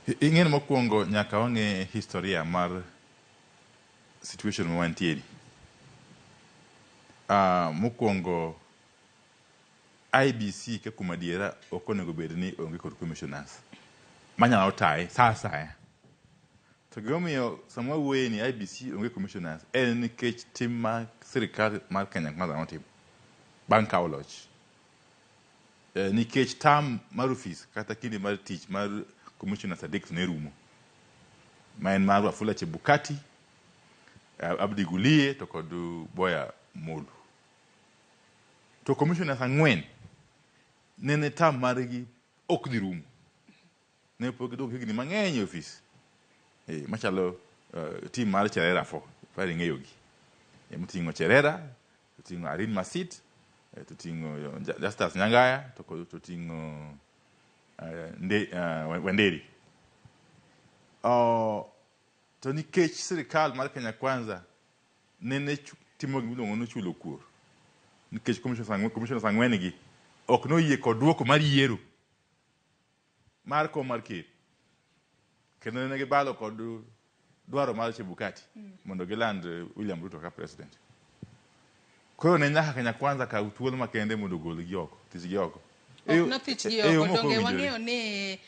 Ing'e ni mokwongo nyaka wang'e historia mar situation ma wantie ni. Mokwongo IEBC ka kuom adiera ok onego bed ni onge kod commissioners manyalo taye sa asaya. To gimomiyo sama wawuoye ni IEBC onge commissioners en nikech tim ma sirikal mar Kenya Kwanza notimo bang' kawo loch. Nikech term mar ofis kata kinde mar tich mar commissioners adek ne rumo. Ma en mar Wafula Chebukati, Abdi Guliye to kod Boya Molu. To commissioners ang'wen nene term margi ok dhi rumo. Ne pok gidong higni mang'eny e ofis. Machalo team mar Cherera 4, par ing'eyo gi. Moting'o Cherera, toting'o Irene Masit, toting'o Justus Nyangaya, to kod toting'o Wanderi. To nikech sirikal mar Kenya Kwanza nene timo gimiluongo ni chulo kuor nikech commissioners ang'wen gi ok noyie kod duoko mar yiero mar kom mar ker kendo nene gibalo kod dwaro mar Chebukati mondo giland William Ruto kaka president. Koro ne nyaka Kenya Kwanza kaw thuolo makende mondo ogolgi oko, thichgi oko. Ok nothich gi E yo oko mok donge owinjore. wang'eyo ni